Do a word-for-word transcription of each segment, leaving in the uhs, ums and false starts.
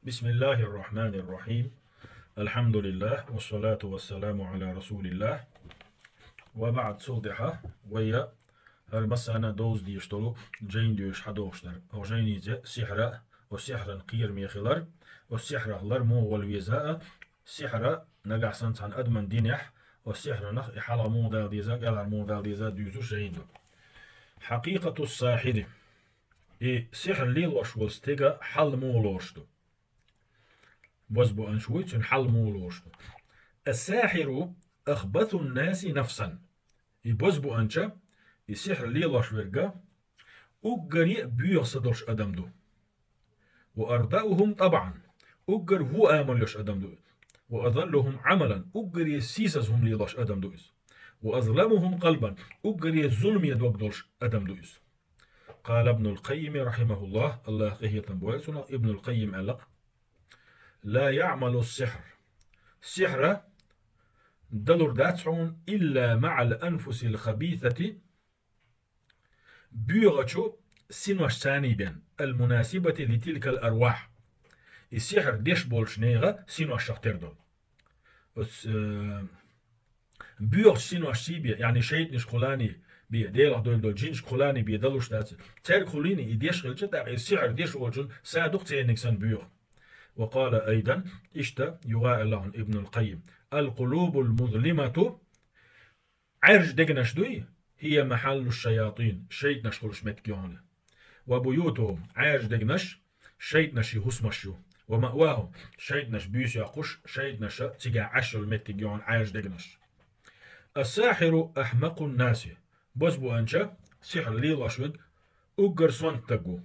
بسم الله الرحمن الرحيم. الحمد لله والصلاة والسلام على رسول الله. وبعد, цул тӀехьа вай хӀара массарна довза дезаш долу жайна доьшуш хьадогӀуш дара. Оха жайница сихьра, оцу сихьран кхераме хилар, оцу сихьрах лар муха вала веза а, сихьра нагахь санна цхьана адаман динехь, оцу сихьранах и хьалха муха дала деза, кӀелхьара муха дала деза дуьйцуш жайна ду. حقيقة الساحر. И сихьр лелош волу стеган хьал муха лоруш ду? Бозбуанча вуй, цуьнан хьал муха лоруш ду? الساحر أخبث الناس نفسا. И бозбуанча, и сихьр лелош верг а, уггаре а боьха са долуш адам ду. وأردأهم طبعا. Уггар вон амал йолуш адам ду. وأضلهم عملا. Уггаре сийсаза хӀума лелош адам ду иза. وأظلمهم قلبا. Уггаре зуламе дог долуш адам ду иза. قال ابن القيم رحمه الله, АллахӀа къинхетам бойла цунах, Ибнул Къаййим аьлла: لا يعمل السحر. Сихьр далур дац хьуна إلا مع الأنفس الخبيثة, боьхачу синошца бен, المناسبة لتلك الأرواح. И сихьр деш болчу нехан синошах тера долу. Оцу, э, боьхачу синошций бен, яъни шайтӀанашкахула бен, Делах девлла долу жинашкахула бен далуш дац. Цаьргахула и деш хилча, тӀаккха и сихьр деш волчун са ду-кх церниг санна боьха. وقال أيضا, иштта юха а аьлла хьуна Ибнул Къаййим: القلوب المظلمة, Ӏаьржа дегнаш дуй, هي محل الشياطين, шайтӀанаш хуьлуш меттиг ю хьуна. وبيوتهم, Ӏаьржа дегнаш шайтӀанийн хӀусамаш ю. ومأواهم, шайтӀанаш буьйса йоккхуш, шайтӀанаша цигахь Ӏаш йолу меттиг ю хьуна Ӏаьржа дегнаш. الساحر أحمق الناس, бозбуанча, сихьр лелош верг, уггар сонта стаг ву.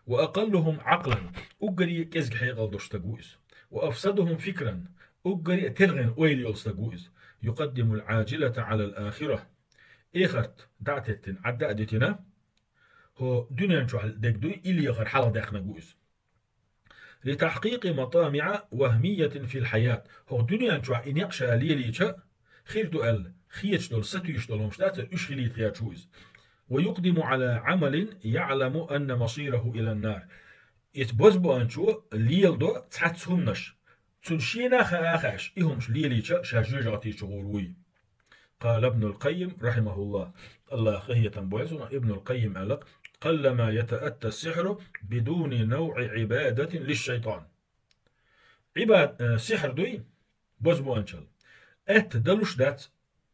وأقلهم عقلا, уггаре кӀезиг хьекъал долуш стаг ву иза. وأفسدهم فكرا, уггаре а телхина ойла йолу стаг ву иза. يقدم العاجلة على الآخرة, эхарт дӀа а теттина, Ӏадда а дитина, хӀокху дуьнен чохь дерг дуй, и лехар хьалха даьккхинарг ву иза. لتحقيق مطامع وهمية في الحياة, хӀокху дуьнен чохь и некъ ша лелийча, хир ду аьлла хеташ долу, сатуьйсуш долу хӀумаш дац, уьш хилийта хеташ ву иза. ويقدم على عمل يعلم أن مصيره إلى النار. Иза бозбуанчо леладо цхьацца хӀуманаш, цунна шена а хаьа, и хӀумаш лелийча, ша жоьжахати чу гӀур вуй. قال ابن القيم رحمه الله, АллахӀа къинхетам бойла цунах, Ибнул Къаййим аьлла: قلما يتأتى السحر بدون نوع عبادة للشيطان. Ӏибад-, э, сихьр дуй, бозбуанчалла атта далуш дац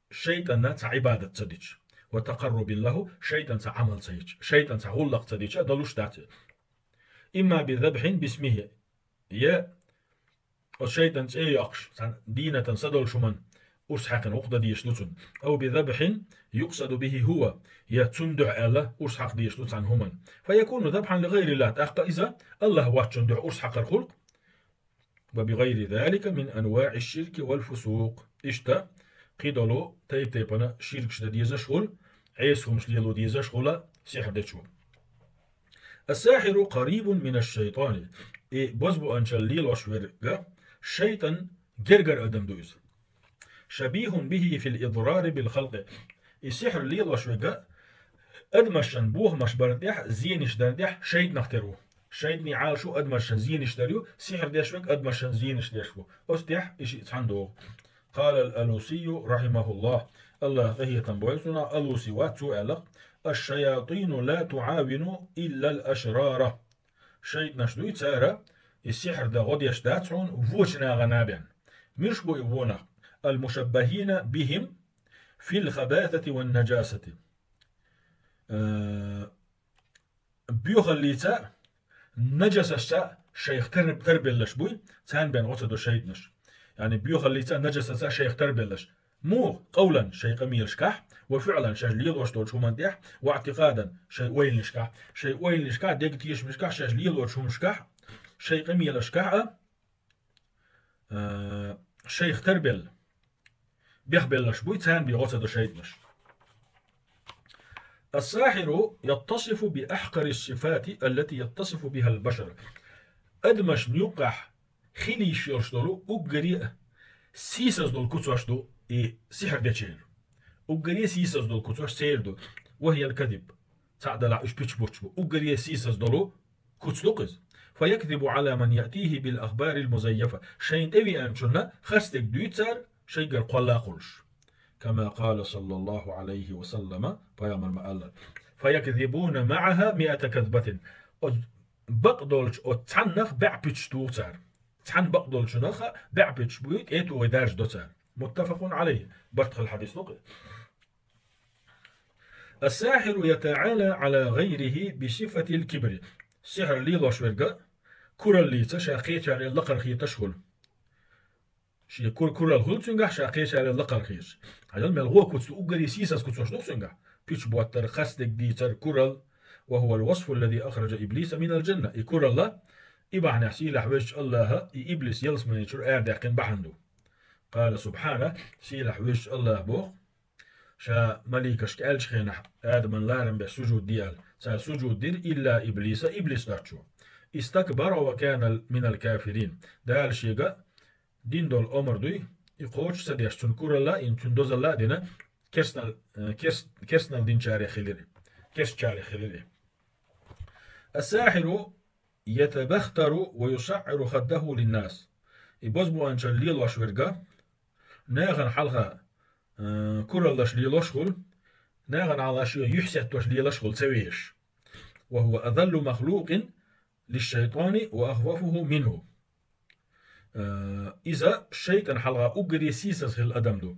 шайтӀанна цхьа Ӏибадат ца дича, وتقرب له, шайтӀанца Ӏамал ца йича, шайтӀанца гӀуллакх ца дича далуш дац. إما بذبح باسمه, я оцу шайтӀан цӀе а йоккхуш, цхьана дийнатан са долуш хӀуманна урс хьаькхина гӀуллакх дан дезаш ду цунна. أو بذبح يقصد به هو, я цунна дуьхьа аьлла урс хьакха дезаш ду цхьана хӀуманна. فيكون ذبحا لغير الله, тӀаккха иза АллахӀ воцчунна дуьхьа урс хьакхар хуьлу-кх. وبغير ذلك من أنواع الشرك والفسوق. Иштта кхидолу тайп-тайпана ширкаш дан дезаш хуьлу, Ӏеса хӀумаш лело дезаш хуьлу сихьр дечо. الساحر قريب من الشيطان. И бозбуанчалла лелош верг а шайтӀан гергара адам ду иза. شبيه به في الإضرار بالخلق. И сихьр лелош верг а адамашна бохамаш барна тӀехь, зенаш дарна тӀехь шайтӀанах тера ву. ШайтӀанийн Ӏалашо адамашна зенаш дар ю, сихьр деш верг адамашна зенаш деш ву. Оцу тӀехь и шиъ цхьаьна догӀу. قال الألوسي رحمه الله, АллахӀа къинхетам бойла цунах, Алуси вац, цо аьлла: الشياطين لا تعاون إلا الأشرار. ШайтӀанаш дуй, цара и сихьр дан гӀо деш дац хьуна вочу нахана бен. Муьлш бу и вонах? المشبهين بهم في الخباثة والنجاسة. Э, боьхаллица, нажасашца шайх тар-, тарбеллаш буй, царна бен гӀо ца до шайтӀанаш. Яъни боьхаллица, нажасаца шайх тарбеллаш. Муха? Къавлан, шайн къамелашкахь, ва фиълан, шаьш лелош долчу хӀуманна тӀехь, ва иътикъадан, шайн ойланашкахь, шайн ойланашкахь, дега тешамашкахь, шаьш лелочу хӀуманашкахь, шайн къамелашкахь а, а, шайх тарбелла, бехбеллаш буй, царна бен гӀо ца до шайтӀанаш. الساحر يتصف بأحقر الصفات التي يتصف بها البشر. Адамашна юккъехь хила йиш йолуш долу уггаре а сийсаз долу куцаш ду и сихьр дечеран. Уггаре а сийсаз долу куцаш церан ду. وهي الكذب. Цхьаъ делахь уьш пича бутташ бу. Уггаре а сийсаз долу куц ду-кх иза. فيكذب على من يأتيه بالأخبار المزيفة. Шайна тӀевеанчунна харцдерг дуьйцу цара, шайгара кхолла а кхуллуш. كما قال صلى الله عليه وسلم, пайхамара ма-аллара: فيكذبون معها مائة كذبة. Оцу бакъдолчу оцу цхьаннах бӀе пуьташ туху цара. Цхьана бакъдолчунах бӀе пуьташ буй, тӀе а тухий даржадо цара. متفق عليه. Барт хилла хьадис ду-кх. الساحر يتعالى على غيره بصفة الكبر. Сихьр лелош верг кураллица ша кхечарел лакхара хеташ хуьлу. Шен кур-, куралла хуьлу цуьнгахь, ша кхечарел лакхара хеташ. Хьажал, мел гӀо куц ду, уггаре сийсаз куцаш ду-кх цуьнгахь. Пуьчаш боттар, харцдерг дийцар, куралла. وهو الوصف الذي أخرج إبليس من الجنة. И куралла, и бахьанехь сийлахь везачу АллахӀа и иблис ялсамани чуьра арадаьккхина бахьана ду. قال سبحانه, сийлахь везачу АллахӀа боху: ша маликашка аьллачу хенахь, Адаман ларам беш сужуд де аьлла, цара сужуд дира, илла иблиса, иблис доцчо. Истакбара ва кана минал кафирин. Дала шега дина долу омра дуй, и кхочуш ца деш, цунна куралла а, и цуьнан дозалла а дина, керстанал, э, керс-, керстанал динчарех хилира. Керстачарех хилира. Ас-сахьиру ятабахтару ва юсаъиру хаддаху линнас. И бозбуанчалла лелош верг, нахана хьалха, э, кураллаш лелош хуьлу, нахана хьалха шен юьхь сеттош лелаш хуьлу ца вешаш. Ва хува азаллу махлукъин лишшайтани ва ахвафуху минху. Э, иза шайтӀан хьалха уггаре сийсаз хилла адам ду.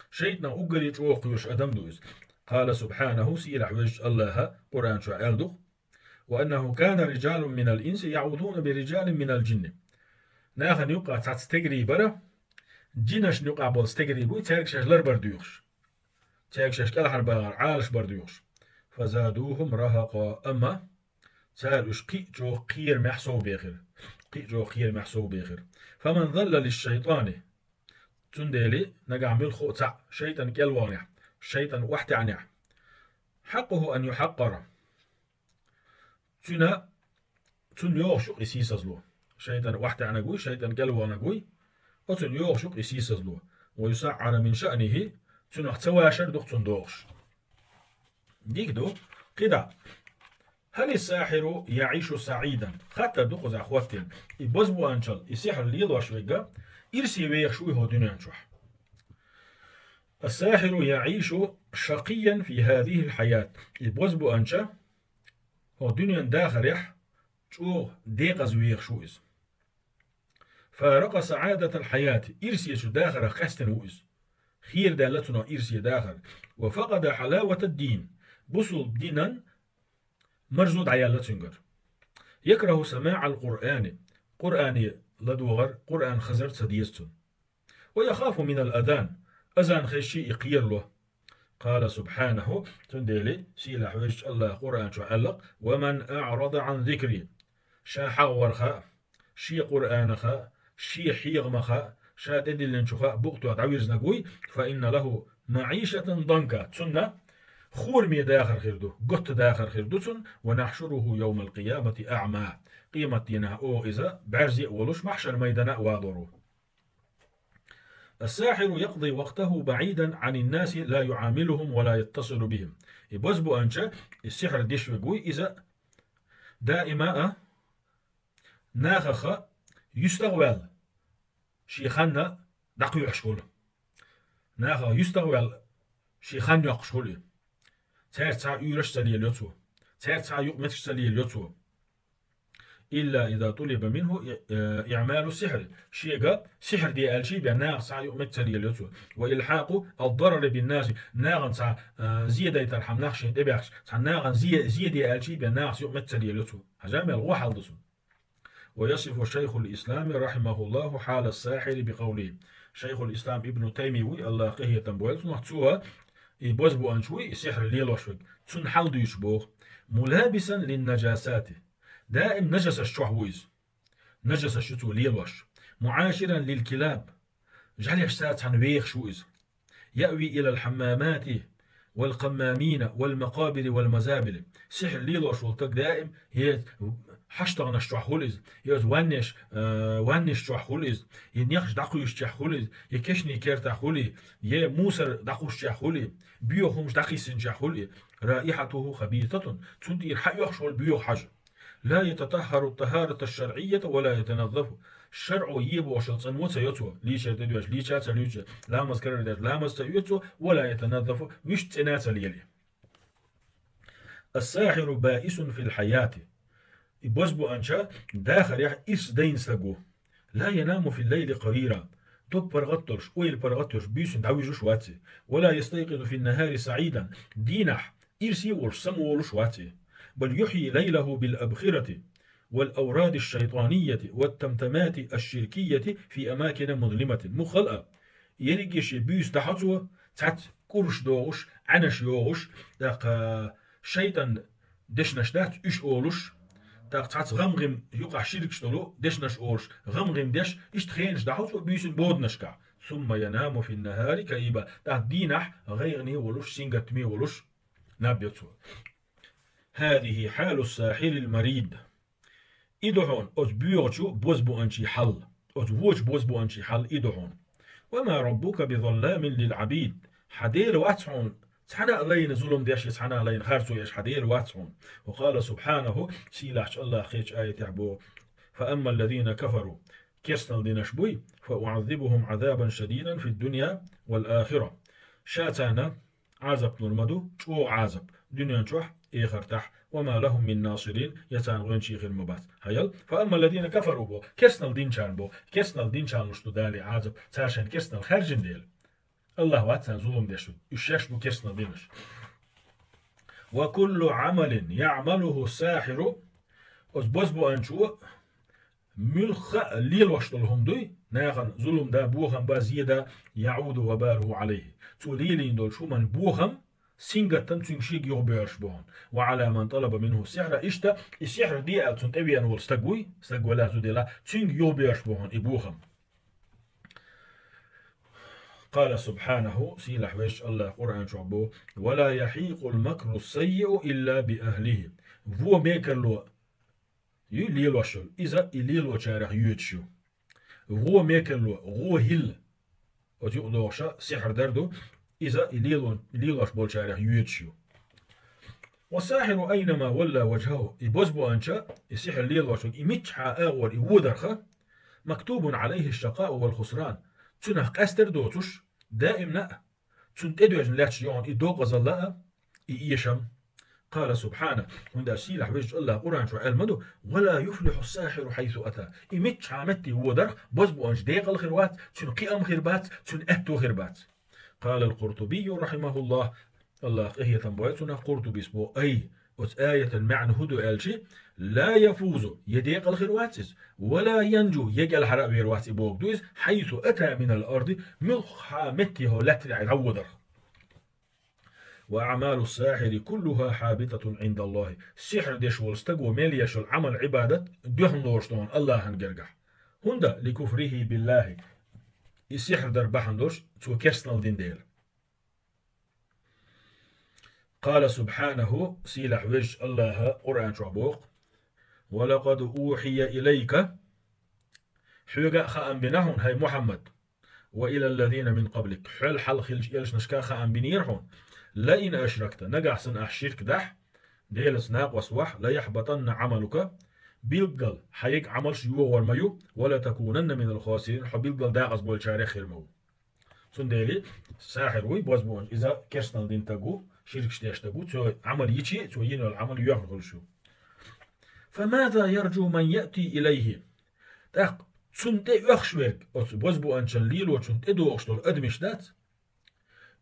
ШайтӀанах уггаре чӀогӀа кхоьруш адам ду иза. Къала субхьанаху, сийлахь везачу АллахӀа Къуръан чохь аьлла ду-кх: «Ва аннаху кана рижалун минал инси яъузуна би рижалин минал джинни». Нахана юккъа цхьацца стегарий бара, джинашна юкъахь болу стегарий буй, цаьрга шаьш ларбар доьхуш. Цаьрга шаьш кӀелхьарбахар Ӏалашбар доьхуш. «Фазадухум рахакъа». Амма цара уьш кхин а чӀогӀа кхерамехь совбехира. Кхин а чӀогӀа кхерамехь совбехира. «Фаман залла лишшайтани». Цундела нагахь муьлхха а цхьаъ шайтӀан кӀел ваханехь, шайтӀан охьатаьӀнехь, «хьакъуху ан юхьаккъара». Цуьнан, цунна йогӀуш ю-кх и сийсазло. ШайтӀан охьатаьӀнарг вуй, шайтӀан кӀел ваханарг вуй, оцунна йогӀуш ю-кх и сийсазло. «Ва юсаъара мин шаънихи», цунах ца вашар ду-кх цунна догӀуш. Дика ду. КхидӀа. «Хьали сахьиру яъишу саъидан». Хаттар ду кхузахь хӀоттийна. И бозбуанчалла, и сихьр лелош верг ирсе вехаш вуй хӀокху дуьнен чохь? «Ас-сахьиру яъишу шакъиян фи хазихил хьаят». И бозбуанча хӀокху дуьнен дахарехь чӀогӀа декъаза вехаш ву иза. «Фаракъа саъадатал хьаяти». Ирсечу дахарах къаьстина ву иза. Херадаьлла цунах ирсе дахар. «Ва факъада хьалаватад дин». Бусулба динан марзо дӀаяьлла цуьнгара. «Якраху самаъал Къуръани». Къуръане ладогӀар, Къуръан хазар ца деза цунна. «Ва яхафу минал азан». Азан хезчий и кхерало. Къала субхьанаху, цундела сийлахь везачу АллахӀа Къуръан чохь аьлла-кх: «Ва ман аърада ан зикри». Ша хьагӀорха, шен Къуръанаха, шен хьехамаха, ша тӀедиллинчуха букъ тоха дӀавирзинарг вуй, «фа инна лаху маъишатан данка». Цунна хураме дахар хир ду, готта дахар хир ду цунна, «ва нахьшуруху йовмал къиямати аъма». Къематдийнахь оха иза бӀаьрзе а волуш, махьшар майдана а валор ву. «Ас-сахьиру якъди вакътаху баъидан анин наси ла юамилухум ва ла яттасилу бихим». И бозбуанча, и сихьр деш верг вуй иза, даима а нахаха юьстагӀваьлла, шен ханна дӀакхоьхьуш хуьлу. Нахаха юьстагӀваьлла, шен хан йоккхуш хуьлу и. Цаьрца цхьа уьйраш а ца лелайо цо. Цаьрца цхьа юкъаметтигаш а ца лелайо цо. «Илла иза тулиба минху и-, э, иъмалу сихьри». Шега сихьр де аьлчий бен нахаца цхьа юкъаметтиг ца лелайо цо. «Ва илхьакъу ад-дарари бин-наси». Нахана цхьа, э, зе дайтархьама нах шен тӀебаьхча, цхьа нахана зе, зе де аьлчий бен нахаца юкъаметтиг ца лелайо цо. Хьажа мел гӀо хьал ду цунна. «Ва ясифу шайхул ислами рахьимахуллаху хьала сахьири би къавлихи». Шайхул ислам Ибну Тайми вуй, АллахӀа къинхетам бойла цунах, цо и бозбуанча вуй, и сихьр лелош верг. Цунна хьал дуьйцуш боху: «Мулабисан лин-нажасати». Даим нажасаш чохь ву иза. Нажасаш ю цо лелош. «Муаширан лил-килаб». ЖӀаьлешца цхьаьна вехаш ву иза. «Яъви илал хьаммамати вал къаммамина вал макъабири вал мазабили». Сихьр лелош волу стаг даим, я хьаштагӀнаш чохь хуьлу иза, я оцу ваннеш, э, ваннеш чохь хуьлу иза, я нехаш дӀакхуьйсучехь хуьлу иза, я кешнийн кертахь хуьлу, я мусар дӀакхуьйсучехь хуьлу, боьха хӀумаш дӀакхиссинчехь хуьлу. «Раихьатуху хабисатун». Цунна тӀера хьаоьхуш волу боьха хьожа. لا يتطهر الطهارة الشرعية ولا يتنظف. ШарӀо ебошал цӀанво ца йо цо, лийчар тӀе доьш, лийча ца луьйча, ламаз карар деш, ламаз ца оьцу цо, ولا يتنظف, вуьшта цӀена ца леле. الساحر بائس في الحياة. И бозбуанча дахарехь ирс дайна стаг ву. لا ينام في الليل قريرا. Дог паргӀат долуш, ойла паргӀат йолуш, буьйсанна дӀавуьжуш вац и. ولا يستيقظ في النهار سعيدا. Дийнахь ирсе а волуш, самаволуш вац и. بل يحيي ليله بالأبخرة والأوراد الشيطانية والتمتمات الشركية في أماكن مظلمة. Муххал а, ерриге шен буьйса дахьо цо, цхьацца кӀурш дохуш, Ӏаьнаш йохуш, тӀаккха шайтӀан дешнаш дац уьш олуш, тӀаккха цхьацца гӀам-гӀим юкъахь ширкаш долу дешнаш олуш, гӀам-гӀим деш, иштта хенаш дахьо цо буьйсанна боданашкахь. ثم ينام في النهار كئيبا. ТӀаккха дийнахь гӀайгӀане а волуш, сингаттаме а волуш, наб йо цо. هذه حال الساحر المريد. И ду хьуна оцу боьгӀучу бозбуанчий хьал, оцу вочу бозбуанчий хьал и ду хьуна. وما ربك بظلام للعبيد. Хьан Дела вац хьуна цхьана а лайна зулам деш я, цхьана а лайна харцо еш хьан Дела вац хьуна. وقال سبحانه, сийлахьчу АллахӀа кхечу аятехь боху: فأما الذين كفروا, керстанал динарш буй, فأعذبهم عذابا شديدا في الدنيا والآخرة. Ша царна Ӏазап лур ма ду, чӀогӀа Ӏазап, дуьнен чохь, эхартахь, وما لهم من ناصرين, я царна гӀоьнчий хир ма бац. Хьаял, فأما الذين كفروا бо, керстанал динчарна бо, керстанал динчарна луш ду Дала Ӏазап, цара шайн керстанал хаьржина дела. АллахӀ вац царна зулам деш, уьш шаьш бу керстанал динарш. وكل عمل يعمله الساحر, оцу бозбуанчо муьлхха а лелош долу хӀума дуй, нахана зулам дан, бохам бан, зен дан, يعود وباله عليه. Цо лелийна долчу хӀуманан бохам, сингаттам цуьнга шега юхабоьрзуш бу хьуна. وعلى من طلب منه السحر, иштта, и сихьр де аьлла цунна тӀевеана волу стаг вуй, стаг валахь зуда елахь, цуьнга юхабоьрзуш бу хьуна и бохам. قال سبحانه, сийлахь везачу АллахӀа Къуръан чохь бо: ولا يحيق المكر السيء إلا بأهله. Вон мекарло ю лелош йолу, иза и лелочарех йоьдуш ю. ГӀо мекарло, гӀо хӀилла, оцу юкъадогӀуша сихьр дар ду, иза и лело-, лелош болчарех йоьдуш ю. والساحر أينما ولى وجهه, и бозбуанча, и сихьр лелош верг, и миччахьа агӀор и водарха, مكتوب عليه الشقاء والخسران, цунах къаьстар доцуш, даимна а цунна тӀедоьжна лаьтташ ю хьуна и докъазалла а, и эшам. قال سبحانه, хӀунда аьлча сийлахь везачу АллахӀа Къуръан чохь аьлла ма ду: ولا يفلح الساحر حيث أتى. И миччахьа метте водарх, бозбуанча декъал хир вац, цуьнан кхиам хир бац, цуьнан аьтто хир бац. قال القرطبي رحمه الله, АллахӀа къинхетам бойла цунах, Къуртубис бо: أي, оцу аятан маьӀна хӀун ду аьлча, لا يفوز, я декъал хир вац иза, ولا ينجو, я кӀелхьара а вер вац и бохург ду иза, حيث أتى من الأرض, муьлхха метте хӀо лаьттара дӀаводарх. وأعمال الساحر كلها حابطة عند الله. Сихьр деш волу стаго мел еш йолу Ӏамал-Ӏибадат дуьхьал лоруш ду хьуна АллахӀан гергахь. ХӀунда? لكفره بالله. И сихьр дар бахьана долуш, цо керстанал дина дела. قال سبحانه, сийлахь везачу АллахӀа Къуръан чохь боху: ولقد أوحي إليك, хьоьга а хаам бина хьуна, хӀай Мухьаммад, وإلى الذين من قبلك, хьол хьалха хиллачу элчанашка а хаам бинера хьуна, لئن أشركت, нагахь санна ахь ширк дахь, Делаца накъост вахь, ليحبطن عملك, билггал хьан ерг Ӏамалш йогӀур ма ю, ولتكونن من الخاسرين, хьо билггал дакъазболчарех хир ма ву. Цундела сахьир вуй, бозбуанча, иза керстанал дина стаг ву, ширкаш деш стаг ву, цо Ӏамал йичи, цо йина йолу Ӏамал йоьхна хуьлуш ю. فماذا يرجو من يأتي إليه؟ ТӀаккха цунна тӀе оьхуш верг, оцу бозбуанчалла лелочунна тӀедогӀуш долу адамаш дац?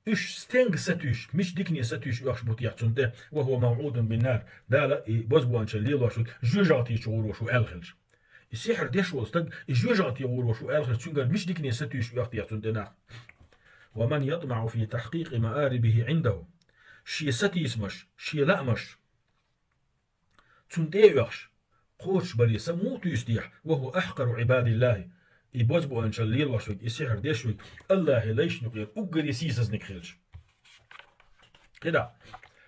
Уьш стенга сатуьйсуш, мича дикане сатуьйсуш оьхуш бу техьа цунна тӀе, وهو موعود بالنار, Дала и бозбуанчалла лелош верг жоьжахати чу гӀур ву шу аьлла хилча. И сихьр деш волу стаг, и жоьжахати гӀур ву шу аьлла хилча, цуьнгара мича дикане сатуьйсуш оьху техьа цунна тӀе нах? ومن يطمع في تحقيق مآربه عنده. Шен сатийсамаш, шен лаамаш, цунна тӀе а оьхуш, кхочушбаре самукъа туьйсу техьа, وهو أحقر عباد الله. И бозбуанчалла лелош верг, и сихьр деш верг, АллахӀан лайшна юкъера уггаре сийсазниг хилча. КхидӀа.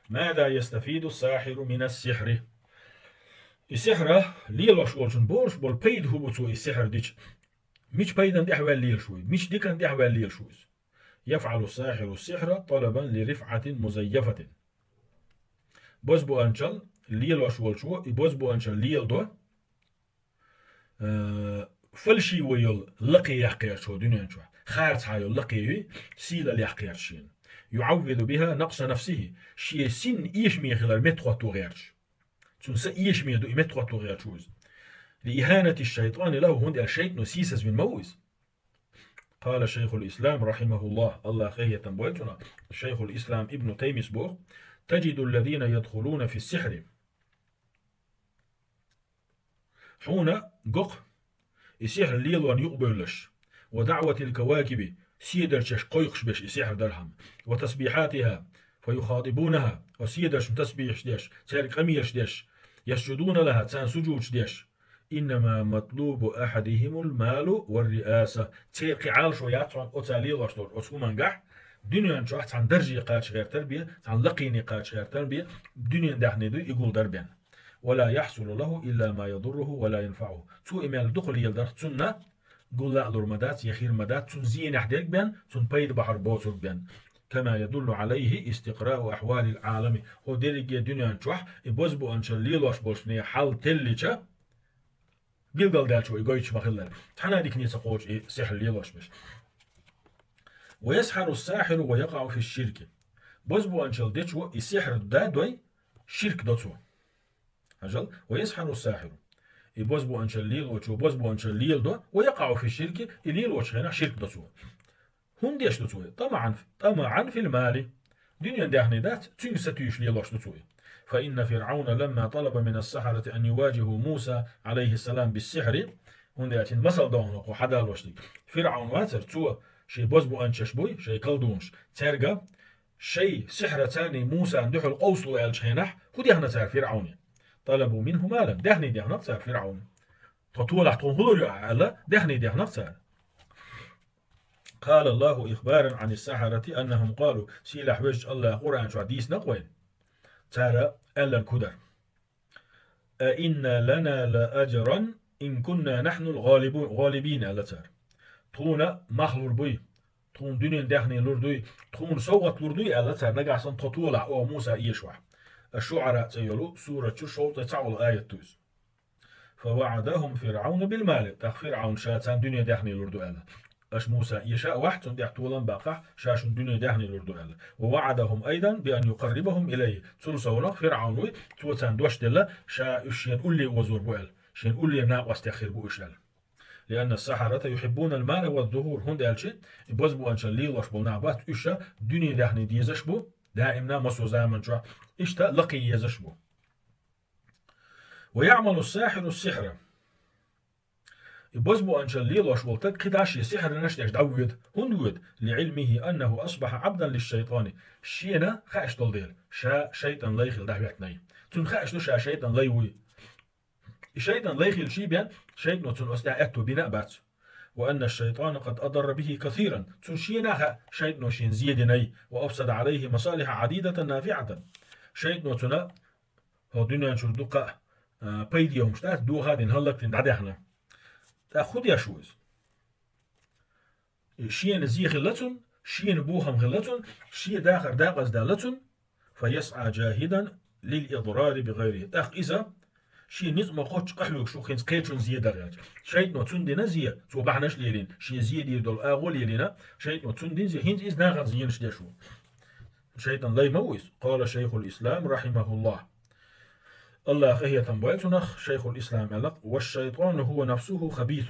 ماذا يستفيد الساحر من السحر؟ И сихьр лелош волчун болуш болу пайда хӀун бу цо и сихьр дича? Мича пайдан тӀехь ваьлла лелаш ву иза? Мича дикан тӀехь ваьлла лелаш ву иза? يفعل الساحر السحر طلبا لرفعة مزيفة. Бозбуанчалла лелош волчо и бозбуунчалла леладо, э, фальшивый йолу лакхе яккха гӀерташ хӀу дуьнен чохь. Харцахьа йолу лакхе юй, сийлалла яккха гӀерташ шена. يعوض بها نقص نفسه, шен син эшаме хилар меттахӀотто гӀерташ. Цунна са эшаме ду и меттахӀотто гӀерташ ву иза. لإهانة الشيطان له, хӀунда аьлча шайтӀано сийсазвина ма ву иза. قال شيخ الإسلام رحمه الله, Аллах къинхетам бойла цунах, Шайхул Ислам Ибн Таймийс боху: تجد الذين يدخلون في السحر. Хьуна гокху и сихьр лелорна юкъабевллаш, ودعوة الكواكب, седарчаш кхойкхуш берш и сихьр дархьама, وتسبيحاتها فيخاطبونها, оцу седаршна тасбихьаш деш, цаьрга къамелаш деш, يسجدون لها, царна сужудаш деш. إنما مطلوب أحدهم المال والرئاسة. Церан кхин Ӏалашо яц хьуна оцу лелош долчу оцу хӀумангахь, дуьнен чохь цхьана дарже кхача гӀертар бен, цхьана лакхене кхача гӀертар бен, дуьнен даьхни дуй и гулдар бен. ولا يحصل له إلا ما يضره ولا ينفعه. Цо и мел дукха леладарх цунна гулла а лур ма дац, я хир ма дац, цунна зенехь дерг бен, цунна пайда бахьар боцург бен. كما يدل عليه استقراء أحوال العالم. ХӀо дерриге дуьнен чохь и бозбуунчалла лелош болчу нехан хьал теллича, билгалдаьлча вай гойтуш ма-хиллара. Цхьана а дикане ца кхочу и сихьр лелош берш. ويسحر الساحر ويقع في الشرك. Бозбуунчалла дечо и сихьр да дой, ширк до цо. Хьажал, ويسحر الساحر. И бозбуунчалла лелочо бозбуунчалла леладо, ويقع في الشرك, и лелочу хенахь ширк до цо. ХӀунда деш ду цо? طمعا، طمعا في المال. Дуьнен даьхни дац, цуьнга сатуьйсуш лелош ду цо. فإن فرعون لما طلب من السحرة أن يواجهوا موسى عليه السلام بالسحر, хӀунда аьлча хӀинца масал дохуна кху хьадалош дерг. ФирӀаун вацара, цо шен бозбуунчаш буй, шайн колдунаш, цаьрга шайн сихьраца Мусана дуьхьал къовсало аьллачу хенахь, хӀун дехна цара ФирӀауне? طلبوا منه مالا, даьхни дехнарх цара ФирӀауне. Тхо толахь тхуна хӀун лур ю ахь аьлла, даьхни дехнарх цара. قال الله إخبارا عن السحرة أنهم قالوا, сийлахь везачу Аллаха Къуръан чохь дийцина-кх вайна. Цара аьлларг хӀун дара? أئن لنا لأجرا إن كنا نحن الغالبون, غالبين, аьлла цара. Тхуна мах лур буй, тхуна дуьнен даьхни лур дуй, тхуна совгӀат лур дуй, аьлла цара, нагахь санна тхо толахь, оха Муса эшахь. Аш-ШуӀара цӀе йолу сурат чу шовзткъе цхьаъ волу аят ду иза. فوعدهم فرعون بالمال, тӀаккха ФирӀаун ша царна дуьнен даьхни лур ду аьлла. Аша Муса эша а вахь, цунна тӀехь толам баккхахь, ша шуна дуьнен даьхни лур ду аьлла. ووعدهم أيضا بأن يقربهم إليه. Цул совнах ФирӀаун вуй, цо царна дош делла, ша уьш шена улле озор бу аьлла, шена улле накъостех хир бу уьш аьлла. لأن السحرة يحبون المال والظهور, хӀунда аьлча и бозбуунчалла лелош болу нах бац, уьш дуьнен даьхни дезаш бу, даимна массо заман чохь, иштта лакхе езаш бу. ويعمل الساحر السحر. И бозбуунчалла лелош волу стаг кхидӀа шен сихьрнаш деш дӀавоьду. ХӀунда воьду? لعلمه أنه أصبح عبدا للشيطان. Шена хаьаш долу дела, ша шайтӀан лай хила дӀахӀоьттинай. Цунна хаьаш ду, ша шайтӀан лай вуй. И шайтӀан лай хила ший бен, шайтӀано цунна оцу тӀехь аьтто бина а бац. وأن الشيطان قد أضر به كثيرا. Цунна шена хаьа, шайтӀано шена зен динай, وأفسد عليه مصالح عديدة نافعة. ШайтӀано цунна хӀокху дуьнен чуьра дуккха а, а, пайде хӀумаш дац, доха а дина, хӀаллакдина дӀадаьхна. ТӀаккха хӀун деш ву иза? Шена зен хилла цунна, шена бохам хилла цунна, шен дахар дакъаздаьлла цунна, فيسعى جاهدا للإضرار بغيره. ТӀаккха иза шен ницкъ ма-кхоччу къахьоьгуш ву хӀинца кхечунна зен дан гӀерташ. ШайтӀано цунна дина зен, цо бахьанаш а лелийна, шен зен дийр долу агӀо а лелийна, шайтӀано цунна дина зен, хӀинца иза нахана зенаш деш ву. ШайтӀан лай ма ву иза. قال شيخ الإسلام رحمه الله. Аллах къинхетам бойла цунах, Шайхул Ислам аьлла: والشيطان هو نفسه خبيث.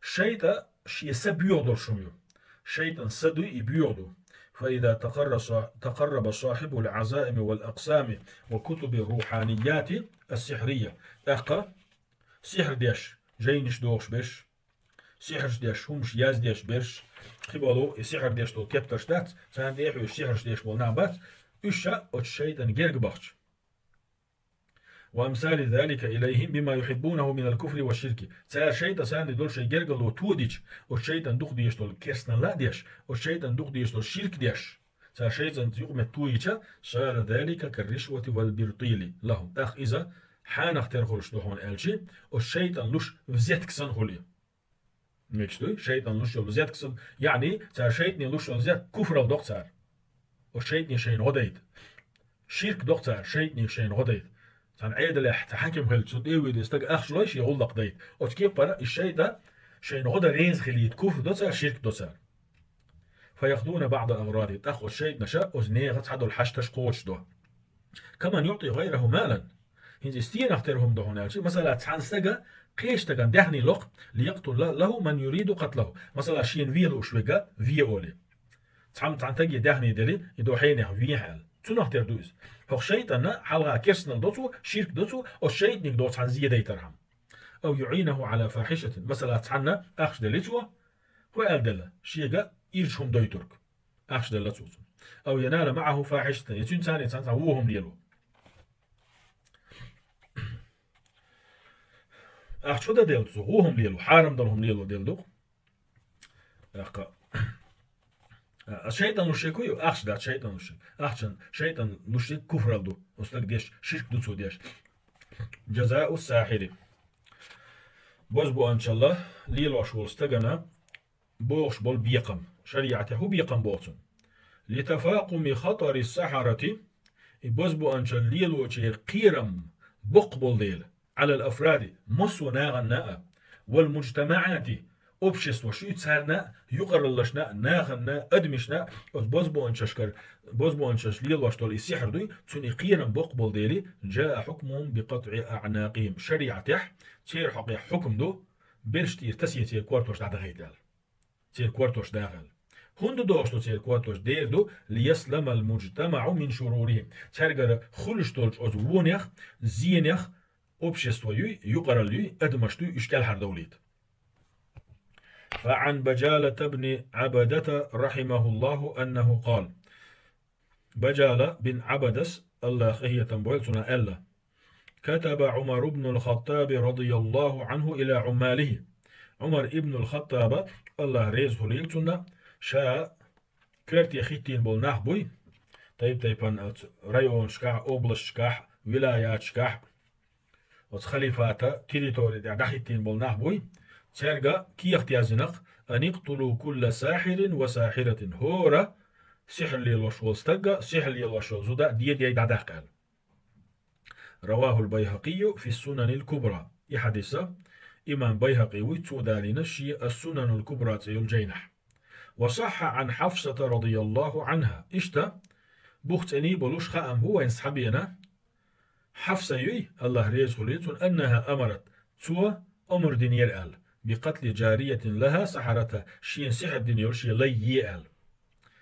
ШайтӀа шен са боьха долуш хӀума ю. ШайтӀан са дуй и боьха ду. فإذا تقر-، تقرب صاحب العزائم والأقسام وكتب الروحانيات السحرية. ТӀаккха сихьр деш, жайнаш дохуш берш, сихьрш деш, хӀумаш яздеш берш, кхиболу и сихьр деш долу кептарш дац, царна тӀе а хьоьжуш сихьрш деш болу нах бац, уьш ша оцу шайтӀан герга бахча. وأمثال ذلك إليهم بما يحبونه من الكفر والشرك. Цара шайтӀа санна долу шайн гергало тодича, оцу шайтӀан дукха дезаш долу керстаналла а деш, оцу шайтӀан дукха дезаш долу ширк деш, цара шайтӀанца юкъаметтиг йича, صار ذلك كالرشوة والبرطيل لهم. ТӀаккха иза хьанах тера хуьлуш ду хьуна аьлчи, оцу шайтӀан луш взятка санна хуьлу. Мегаш дуй, шайтӀан луш йолу взятка санна, яъни цара шайтӀане луш йолу взятка куфрал доккху цара. Оцу шайтӀане шайна гӀо дайта. Ширк доккху цара шайтӀане шайна гӀо дайта. Цхьана Ӏедалехь цхьа хьаким хилча, цунна тӀе а вуьйдий стаг ахча лой шен гӀуллакх дайта. Оцу кепара и шайтӀа шайна гӀо дан реза хилийта куфр до цара, ширк до цара. فيأخذون بعض أغراضه. ТӀаккха оцу шайтӀанаша оцу нехан цхьадолу хьашташ кхочушдо. كمن يعطي غيره مالا. ХӀинца и стенах тера хӀума ду хьуна аьлча, масала, цхьана стага кхечу стагана даьхни ло-кх, ليقتل له من يريد قتله. Масала, шена вен лууш верг ве олий. Цхьамма цхьана стаге даьхни дели, и до хьенех вехьа аьлла. Цунах тера ду иза. ХӀокху шайтӀанна хьалха керстанал до цо, ширк до цо, оцу шайтӀаниг до цхьана зе дайтархьама. أو يعينه على فاحشة. Масала, цхьанна ахча делли цо, хӀун аьлла делла, шега ирча хӀума дойтург. Ахча делла цо цунна. أو ينال معه فاحشة. Я цуьнца цхьаьна цхьа вон хӀума лело. Ахча хӀун дан делла цо? Вон хӀума лело, хьарам долу хӀума лело делла ду-кх. ТӀаккха. А, шайтӀан луш ерг хӀун ю? Ахча дац шайтӀан луш ерг. Ахчан шайтӀан луш ерг куфрал ду. Оцу стага деш, ширк ду цо деш. جزاء الساحر. Бозбуанчалла лелош волу стагана бохуш болу бекхам. ШариӀатехь хӀун бекхам боху цунна? لتفاقم خطر السحرة, и бозбуанчалла лелочеран кхерам боккха болу дела, على الأفراد, массо а нахана а, والمجتمعات, обществош ю, царна а, юкъараллашна а, нахана а, адамашна а, оцу бозбуанчашкара, бозбуанчаш лелош долу и сихьр дуй, цуьнан и кхерам боккха болу дела, جاء حكمهم بقطع أعناقهم. ШариӀатехь церан хьокъехь хьукам ду, берш тӀера тасийна церан кортош дӀадахийта аьлла. Церан кортош даха аьлла. ХӀунда дохуш ду церан кортош? Дера ду, ليسلم المجتمع من شرورهم. Цаьргара хуьлуш долчу оцу вонех, зенех общество юй, юкъаралла юй, адамаш дуй, уьш кӀелхьардовлийта. فعن بجالة بن عبدة رحمه الله أنه قال. Баджала бин Ӏабадас, Аллах къинхетам бойла цунах, аьлла: كتب عمر بن الخطاب رضي الله عنه إلى عماله. Ӏумар ибн ал-Хаттаба, Аллах реза хуьлийла цунна, ша коьрте хӀиттийна болу нах буй, тайп-тайпана оцу районашкахь, областашкахь, вилаяташкахь, оцу халифата территори тӀехь дӀахӀиттийна болу нах буй, цаьрга кехат яздина-кх: أن اقتلوا كل ساحر وساحرة. ХӀора сихьр лелош волу стаг а, сихьр лелош волу зуда а де-де дӀадаккха аьлла. رواه البيهقي في السنن الكبرى. И хьадис имам Байхакъи вуй, цо далийна шен Ас-Сунанул Кубра цӀе йолу жайнахь. وصح عن حفصة رضي الله عنها. Иштта, бух цӀена болуш хаам бу вайн схьабена, Хьафса юй, Аллах реза хуьлийла цунна, أنها أمرت, цо омра динера аьлла, بقتل جارية لها سحرتها, шена сихьр дина йолу шен лай е аьлла.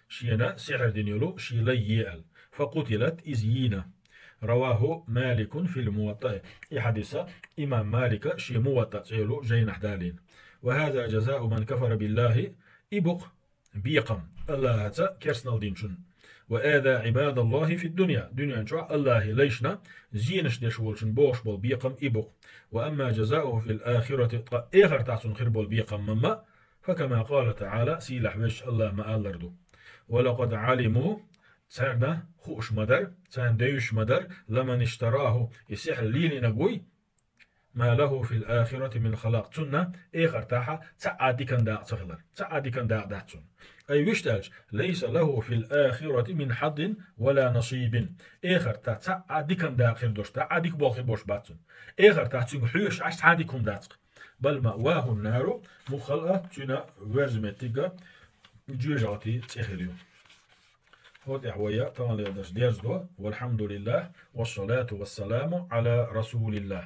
Шена сихьр дина йолу шен лай е аьлла. فقتلت, иза йийна. رواه مالك في الموطأ. И хьадис имам Малика шен Муваттаъ цӀе йолу жайнахь далийна. وهذا جزاء من كفر بالله. И бу-кх бекхам Аллахьаца керстанал динчун. وآذى عباد الله في الدنيا. Дуьнен чохь Аллахьан лайшна зенаш деш волчун бохуш болу бекхам и бу-кх. وأما جزاؤه في الآخرة. Ткъа эхартахь цунна хир болу бекхам ма-ма, فكما قال تعالى, сийлахь везачу Аллаха ма-аллара ду: ولقد علموا, царна хууш ма дара, царна девзаш ма дара, لمن اشتراه, и сихьр лелийнарг вуй, ما له في الآخرة من خلاق. Цунна эхартахь цхьа а дикан дакъа ца хилар. Цхьа а дикан дакъа дац цунна. Ай вуьшта аьлча, ليس له في الآخرة من حظ ولا نصيب. Эхартахь цхьа а дикан дакъа хир долуш, цхьа а дика болу хир болуш бац цунна. Эхартахь цуьнга хьоьжуш Ӏаш цхьа а дика хӀума дац-кх. بل مأواه النار, муххал а цуьнан верза меттиг а жоьжахати цӀе хир ю. ХӀокху тӀехь вай таханлера дарс дерзадо. والحمد لله والصلاة والسلام على رسول الله.